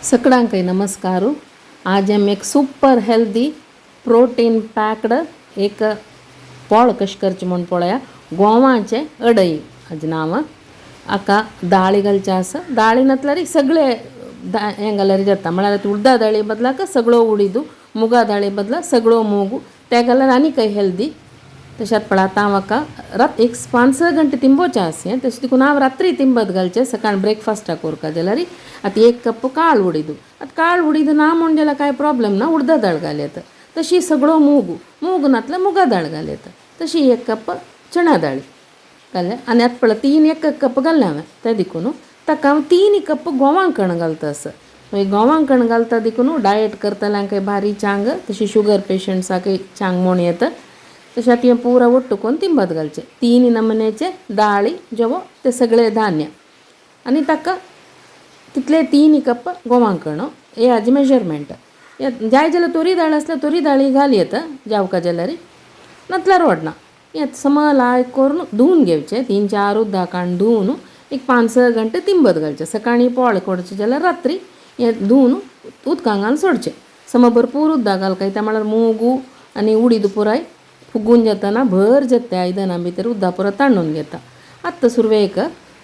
सगळ्यांकय नमस्कार। आज हम एक सुपर हेल्दी प्रोटीन पॅक्ड एक पोळ कशें करचें म्हूण पळया। गोवाचे अडई हाजें नांव। हाका दाळी घालचें आसा। दाळी नासल्यार सगळे हें घाल्यार जाता, म्हळ्यार उडदा दाळी बदलाक सगळो उडीद, मुगा दाळी बदला सगळो मूग ते घाल्यार आनीकय हेल्दी। तशेंच पळय आतां हांव हाका रात एक 5-6 घंटे तिंबोचें आसा, तशें देखून हांव रात्री तिंबत घालचें सकाळ ब्रेकफास्टाक उरका जाल्यार। आतां 1 कप काळ उडीद, आतां काळ उडीद ना म्हूण जाल्यार कांय प्रॉब्लम ना, उडदा दाळ घाल येता। तशी सगळो मूग, मूग नातल्यार मुगा दाळ घाल येता। तशी 1 कप चणा दाळी घालें आनी आतां पळय 3 1 कप घातलें हांवें तें देखून ताका हांव 3 कप गोवांकण घालता आसा। मागीर गोवांकण घालता देखून डायट करतल्यांकय भारी चांग, तशी शुगर पेशंट्साकय चांग म्हूण येता। तशें आतां हें पुरा ಒಟ್ಟು करून तिंबत घालचें 3 नमुन्याचे दाळी जेवो ते सगळे धान्य आनी ताका तितले 3 कप गोवांकण हे हाजें मेजरमेंट। जाय जाल्यार तोरी दाळ आसल्यार तोरी दाळी घाल येता जावका जाल्यार, नातल्यार व्हडना। हें सम लायक करून धुवन घेवचें, 3-4 उदकान धुवन एक 5-6 घंटे तिंबत घालचें। सकाळीं पोळ करचें जाल्यार रात्री हें धुवन उदकां घालून सोडचें। सम भरपूर उदक घालकाय त्या म्हळ्यार मूग आनी उडीद पुराय फुगून जाताना भर जाता आयदनां भितर उदक पुरो तांडून घेता। आतां सुरवेक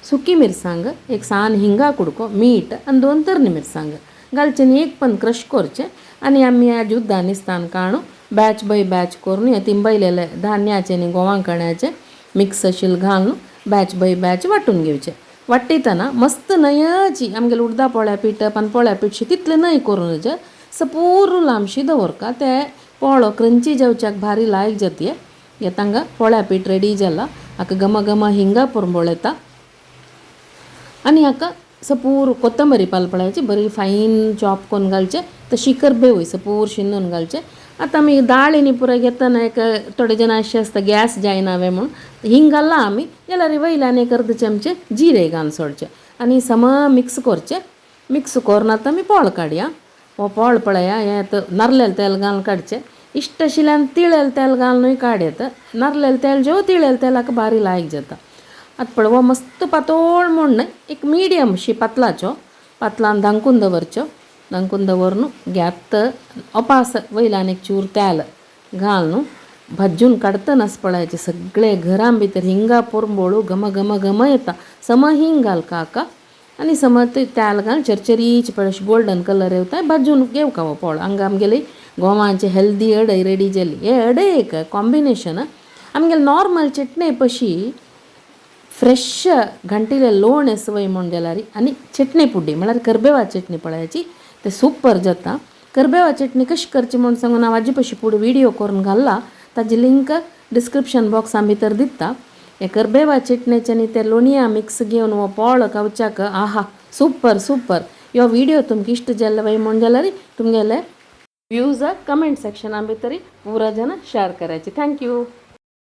सुकी मिरसांग एक सान हिंगा कुडको, मीठ आनी 2 तरणी मिरसांग घालचें आनी एक पण क्रश करचें आनी आमी ह्या उदकां निस्तान काडून बॅच बाय बॅच करून हें तिंबयलेलें धान्याचें आनी गोवांकण्याचें मिक्स अशें घालून बॅच बाय बॅच वांटून घेवचें। वांट्टतना मस्त न्हंयची आमगेलें उडदा पोळ्या पीठ आनी पोळ्या पीठ तितलें न्हय करून सपूर्ण लांबशी दवरका, ते पोळो क्रंची जेवच्याक भारी लायक जाता। हे तांकां पोळ्या पीठ रेडी जाला। हाका गम गम हिंगा पुरंबळ येता आनी हाका सपूर कोथंबरी पालपळाची बरी फायन चॉप करून घालचें, तशी करबेवूय सपूर शिंदून घालचें। आतां आमी दाळींनी पुराय घेतना एक थोडे जाण अशें आसता गॅस जायना वे म्हूण हिंग घालला आमी जाल्यार वयल्यान एक अर्द चमचे जिरे घालून सोडचें आनी सम मिक्स करचें। मिक्स करून आतां आमी पोळ काडया। हो पोळ पळया हें आतां नारलेल तेल घालून काडचें, इश्ट आशिल्ल्यान तिळेल तेल घालूनय काड येता। नारलेल तेल जेव तिळेल तेलाक भारी लायक जाता। आतां पळय हो मस्त पातळ म्हूण न्हय, एक मिडियम शी पातलाचो पातलान धांकून दवरच्यो। धांकून दवरून घेत अपास वयल्यान एक चूर तेल घालून भाजून काडटनाच पळयाचें सगळे घरां भितर हिंगा पोरंबोळू घम घम घम येता। सम हिंग घाल काका आनी सम तें तेल घाल चरचरीच पळय अशें गोल्डन कलर येता, भाजून घेवका हो पोळ। हांगा आमगेली गोवांची हेल्दी अडय रेडी जाली। हे अडय एक कॉम्बिनेशन आमगेले नॉर्मल चटणे पशी फ्रेश घांटिले लोण आसा म्हूण जाल्यार आनी चटणी पुडी म्हळ्यार करबेवा चटणी पळयाची ते सुपर जाता। करबेवा चटणी कशी करची म्हूण सांगून हांव हाजे पशी फुडें व्हिडियो करून घालला, ताजी लिंक डिस्क्रिप्शन बॉक्सा भितर दिता। हे करबेवा चटणेचे आनी ते लोणया मिक्स घेवन हो पोळ खावच्याक आहा सुपर सुपर। ह्यो व्हिडियो तुमकां इश्ट जाल्लो वय म्हूण जाल्यार तुमगेले व्यूज कमेंट सेक्शना भितर पुरा जाण शेअर करायचे। Thank you.